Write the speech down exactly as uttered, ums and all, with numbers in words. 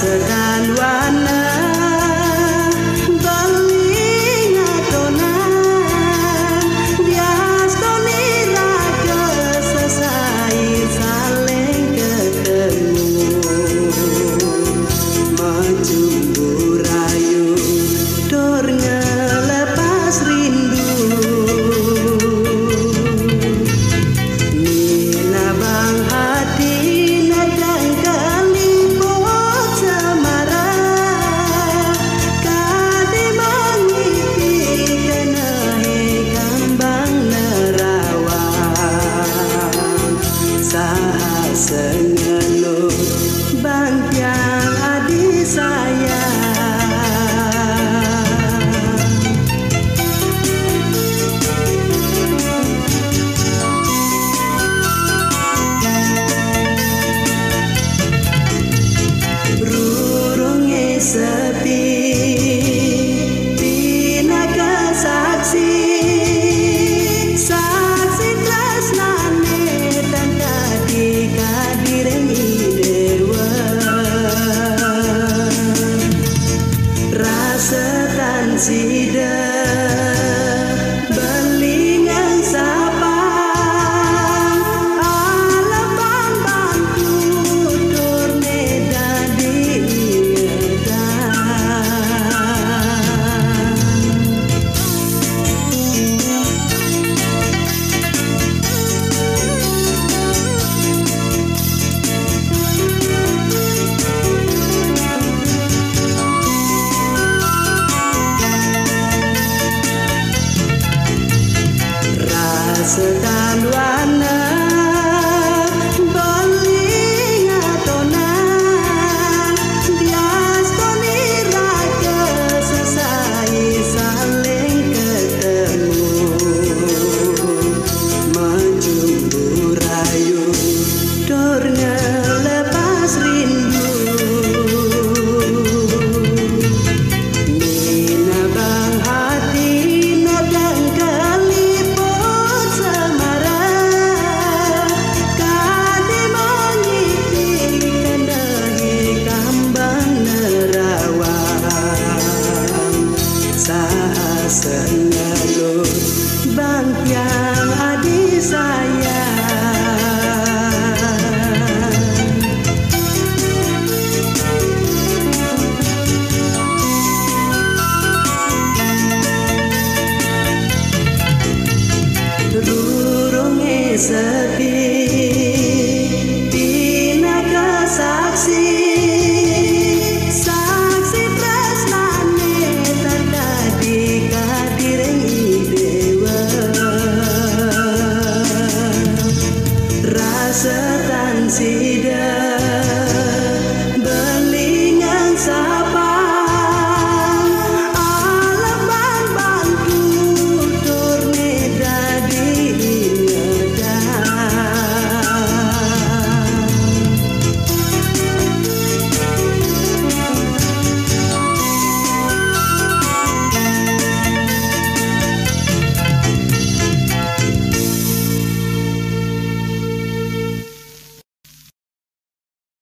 Taluana bali ngatonan, diastoni raga sesai saling ketemu. Mencumbu rayu, tur ngelepas rindu. Mina bang hati nadang kaliput semara, kade mangipi kena he kambang nerawang. Saha sengelut bang tiang adi sayang. Rurunge sepi, pinaka saksi, saksi tresnane tangkadi kadireng i dewa. Rasa tan sida belingang sapang, alapang bang tutur ne dadi ingetan. Rasa taluana bali ngatonan, diastoni raga sesai saling ketemu. Mencumbu rayu, tur ngelepas rindu. Mina bang hati nadang kaliput semara, kade mangipi kena he kambang nerawang. Saha sengelut bang tiang adi sayang. Rurunge sepi, pinaka saksi, saksi tresnane tangkadi kadireng i dewa. Rasa tan sida